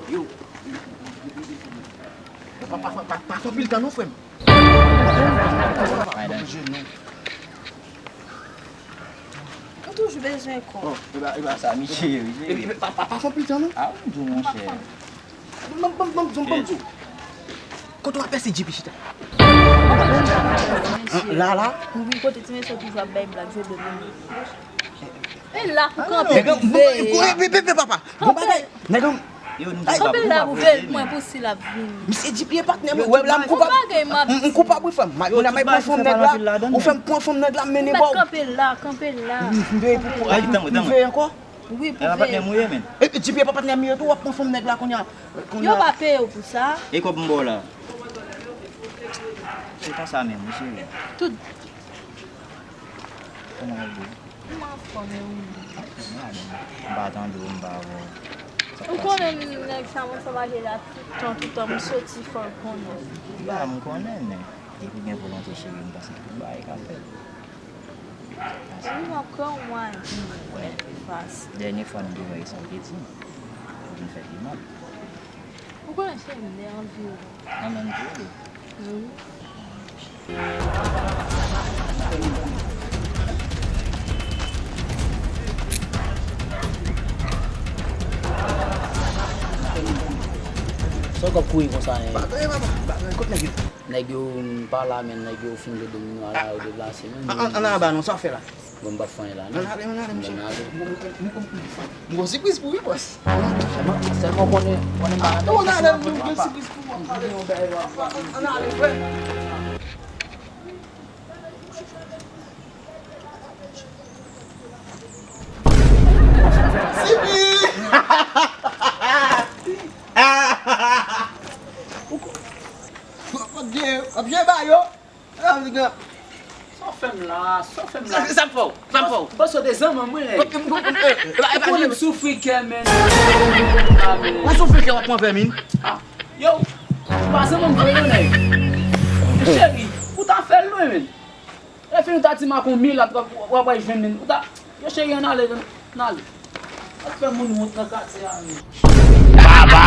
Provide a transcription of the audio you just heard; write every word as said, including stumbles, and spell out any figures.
Yo. Pa, pa, pa, pa, pa fè anpil tan non, frè m. Mwen toujou bezwen kò. Bon, e ba, e ba. Sa, misye, misye. E, e, pa, pa, pa fè anpil tan non. Ah, m di w, monchè. Ban m, ban m, ban m, ban m, ban m di w. Kote w ap pèse J P chita? La, la? Wi, kote ti mesye toujou ap bay blag, jwe domino. E la pou kanpe, kanpe, kanpe, papa. Bon bagay. Nèg an. Kanpe la pou veye l pou mwen pou si l ap vini. Misye J P e patnè mwen. Ou wè la m koupab. M koupab wi frè m. Mwen ap pran fanm nèg la. Ou fè m pran fanm nèg la m mennen ba w. Kanpe la, kanpe la. M veye pou, m veye ankò. Wi, pou veye. J P e pa patnè m wi tou, w ap pran fanm nèg la kounye a. Yo pa peye w pou sa. E kòb m ba w la? Se konsa menm wi cheri. Tout. Kòman w ye? M anfòm e ou menm? M pa tande w, m pa wè w. Ou konnen m nèg sa mwen sa mache la tout tan, tout tan m soti fò l konnen. Ba m konnen men depi gen volonte cheri m panse tout bagay ka fèt. Wi m ap kwè w mwen. Wè. Dènye fwa nou te wè se yon piti. Ou vin fè pi mal. Ou konnen cheri m nève. Nan menm tou wi. Wi. Sa w ap kouri konsa, en? Bagay papa, bagay kot nèg yo? Nèg yo pa la menm, nèg yo fin jwe domino a la, yo deplase menm. Ann anba non, sa w fè la? Bon, m p ap fè anyen la non. Ann ale, ann ale, mesye. Ann ale. M gon sipriz pou ou wi bòs. Sèlman, sèlman konnen, konnen bagay. Ann ale, m gon sipriz pou ou. Ann ale frè. Sipi! Ap jwe ba yo. Sa w fè m la? Sa w fè m la? Sa m fè w? Sa m fè w? Bòs yo te zanmi mwen. Ou konnen m soufri kè men. Ou soufri kè w ap pran vèmin? Yo, ou pa zanmi m vre non nèg. Cheri, ou ta fè l lwen men. Lè fini ou ta di m ak yon milat w ap al jwenn li. Ou ta, yo cheri ann ale, ann ale. W ap fè moun wont nan katye a menm. Baba!